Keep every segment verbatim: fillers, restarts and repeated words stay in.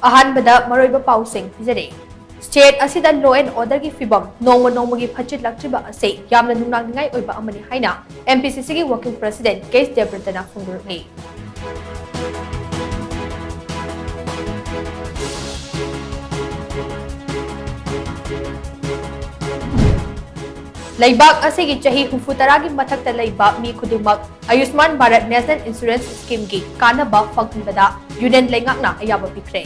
ꯑꯍꯥꯟꯕꯗ ꯃꯔꯨꯑꯣꯏꯕ ꯄꯥꯎꯁꯤꯡ ꯄꯤꯖꯔꯤ꯫ State ꯑꯁꯤꯗ law and orderꯒꯤ ꯐꯤꯚꯝ ꯅꯣꯡꯃ ꯅꯣꯡꯃꯒꯤ ꯐꯠꯆꯤꯜꯂꯛꯇ꯭ꯔꯤꯕ ꯑꯁꯤ ꯌꯥꯝꯅ ꯅꯨꯡꯅꯥꯡꯅꯤꯡꯉꯥꯏ ꯑꯣꯏꯕ ꯑꯃꯅꯤ ꯍꯥꯏꯅ MPCCꯒꯤ working president ꯀꯦ ꯑꯦꯁ ꯗꯦꯕ꯭ꯔꯇꯅ ꯐꯣꯡꯗꯣꯔꯛꯂꯤ꯫ ꯂꯩꯕꯥꯛ ꯑꯁꯤꯒꯤ ꯆꯍꯤ ꯍꯨꯝꯐꯨ ꯇꯔꯥꯒꯤ ꯃꯊꯛꯇ ꯂꯩꯕ ꯃꯤ ꯈꯨꯗꯤꯡꯃꯛ ꯑꯌꯨꯁꯃꯥꯟ ꯚꯥꯔꯠ National Insurance Schemeꯒꯤ ꯀꯥꯟꯅꯕ ꯐꯪꯍꯟꯕꯗ Union ꯂꯩꯉꯥꯛꯅ ꯑꯌꯥꯕ ꯄꯤꯈ꯭ꯔꯦ꯫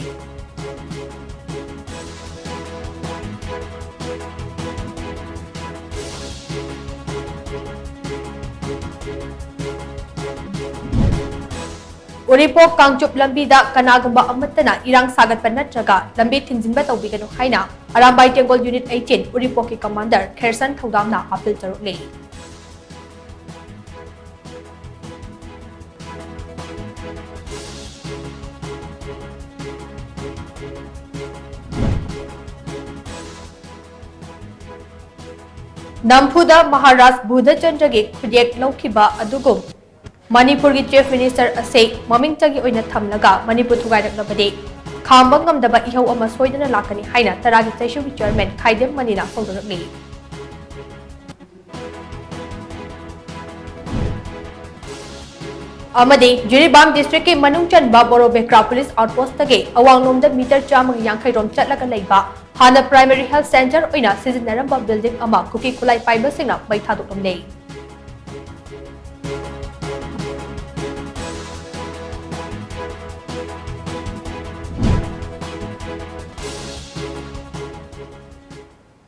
ꯎꯔꯤꯄꯣꯛ ꯀꯥꯡꯆꯨꯞ ꯂꯝꯕꯤꯗ ꯀꯅꯥꯒꯨꯝꯕ ꯑꯃꯠꯇꯅ ꯏꯔꯥꯡ ꯁꯥꯒꯠꯄ ꯅꯠꯇ꯭ꯔꯒ ꯂꯝꯕꯤ ꯊꯤꯡꯖꯤꯟꯕ ꯇꯧꯕꯤꯒꯅꯨ ꯍꯥꯏꯅ ꯑꯔꯥꯝꯕꯥꯏ ꯇꯦꯡꯒꯣꯜ Unit eighteen ꯎꯔꯤꯄꯣꯛꯀꯤ commander ꯈꯦꯔꯁꯟ ꯊꯧꯗꯥꯝꯅ ꯑꯥꯄꯤꯜ ꯇꯧꯔꯛꯂꯤ꯫ ꯅꯝꯐꯨꯗ ꯃꯍꯥꯔꯥꯖ ꯕꯨꯙꯆꯟꯗ꯭ꯔꯒꯤ ꯈꯨꯠꯌꯦꯛ ꯂꯧꯈꯤꯕ ꯑꯗꯨꯒꯨꯝ ꯃꯅꯤꯄꯨꯔꯒꯤ Chief Minister ꯑꯁꯤ ꯃꯃꯤꯡꯇꯒꯤ ꯑꯣꯏꯅ ꯊꯝꯂꯒ ꯃꯅꯤꯄꯨꯔ ꯊꯨꯒꯥꯏꯔꯛꯂꯕꯗꯤ ꯈꯥꯝꯕ ꯉꯝꯗꯕ ꯏꯍꯧ ꯑꯃ ꯁꯣꯏꯗꯅ ꯂꯥꯛꯀꯅꯤ ꯍꯥꯏꯅ ꯇꯔꯥꯒꯤ ꯆꯩꯁꯨꯒꯤ chairman ꯈꯥꯏꯗꯦꯝ ꯃꯅꯤꯅ ꯐꯣꯡꯗꯣꯔꯛꯂꯤ꯫ ꯑꯃꯗꯤ ꯖꯤꯔꯤꯕꯥꯝ districtꯀꯤ ꯃꯅꯨꯡ ꯆꯟꯕ ꯕꯣꯔꯣꯕꯦꯀ꯭ꯔꯥ police outpostꯇꯒꯤ ꯑꯋꯥꯡꯂꯣꯝꯗ meter ꯆꯥꯝꯃꯒ ꯌꯥꯡꯈꯩ ꯔꯣꯝ ꯆꯠꯂꯒ ꯂꯩꯕ ꯍꯥꯟꯅ primary health centre ꯑꯣꯏꯅ ꯁꯤꯖꯤꯟꯅꯔꯝꯕ building ꯑꯃ ꯀꯨꯀꯤ ꯈꯨꯠꯂꯥꯏ ꯄꯥꯏꯕꯁꯤꯡꯅ ꯃꯩ ꯊꯥꯗꯣꯛꯂꯝꯂꯦ꯫